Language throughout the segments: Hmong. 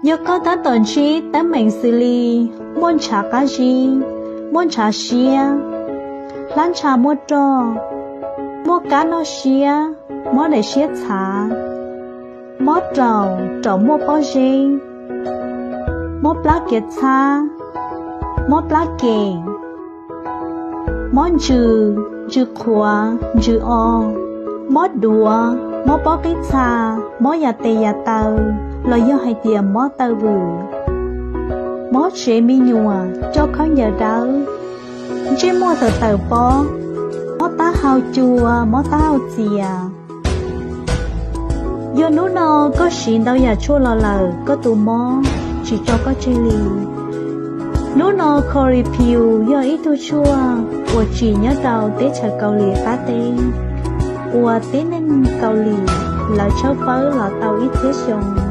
Yog koj tab tom ntsib teeb meem xws li muaj ntshav qab zib, muaj ntshav siab, hlab ntsha muaj roj, muaj kab noj siab, mob daim siab txhav, mob raum, raum muaj pob zeb, mob plab kiav txhab, mob plab kem, mob ntsws, ntsws qhuav, ntsws o, mob duav, mob pob qib txha, mob yas tes yas taw, los yog hais tias mob taw vwm, mob tsev me nyuam, coj khaub ncaws dawb, ntsej muag tawm tawm pob, mob taub hau cua, mob taub hau txias. Yog hnub no koj siv ntau yam tshuaj los lawm koj tus mob tsis tso koj tseg li. Hnub no Khori Phiu yog ib tug tshuaj uas tsim nyob rau teb chaws Kaus Lim qab teb, uas tib neeg Kaus Lim lawv tshawb fawb los tau ib txhiab xyoo.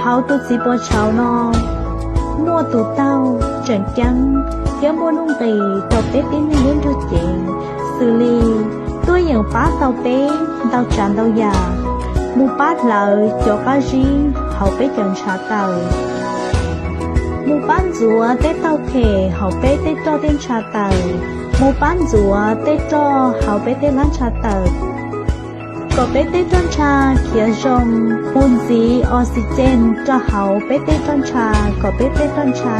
Hauv tus txiv puas tshauv no muaj tus taug tseem ceeb thiab muaj nuj nqis rau peb tib neeg lub nrog cev, xws li tuaj yeem pab tau peb ntau tsav ntau yam, mus pab hlawv cov qab zib hauv peb cov ntshav taws, mus pab ntxuav tej taug phem hauv peb tej roj tej ntsha taws, mus pab ntxuav tej roj hauv peb tej hlab ntsha taws, kom peb tej roj ntsha khiav zoo, mus ntxiv oxygen rau hauv peb tej roj ntsha, kom peb tej roj ntsha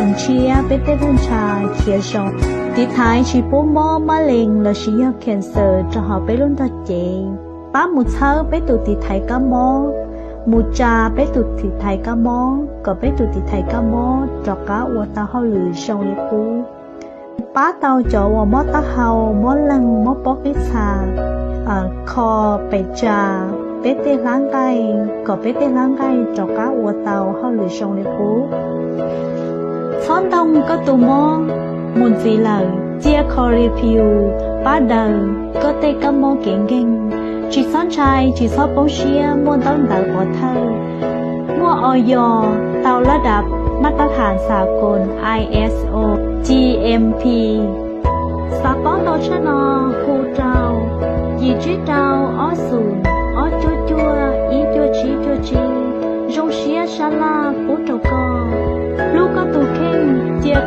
ntshiab, peb tej roj ntsha khiav zoo. Tiv thaiv tsis pub mob mab lees lossis yog cancer rau hauv peb lub nrog cev. Pab mus txhawb peb tus tiv thaiv kab mob, mus tsa peb tus tiv thaiv kab mob, kom peb tus tiv thaiv kab mob rov qab ua tau hauj lwm zoo li qub. Pab tau cov uas mob taub hau, mob leeg, mob pob qib txha, kho pes tsa peb tej hlab nqaij, kom peb tej hlab nqaij rov qab ua tau hauj lwm zoo li qub. Txhob ntoo koj tus mob, mus ntxiv lawm cia Khori Phiu pab daws koj tej kab mob kev nkeeg. Tsis txhob ntshai, tsis txhob poob siab, muaj ntaub ntawv pov thawj, muaj o yo, tau lab dab mab tab ham xa koos I S O, G M P. Xav paub ntau tshaj no hu rau yim tsib rau ob xoom ob cuaj cuaj ib cuaj tsib cuaj tsib. Zoo siab sab laj pub rau koj. Hlub koj tus kheej, cia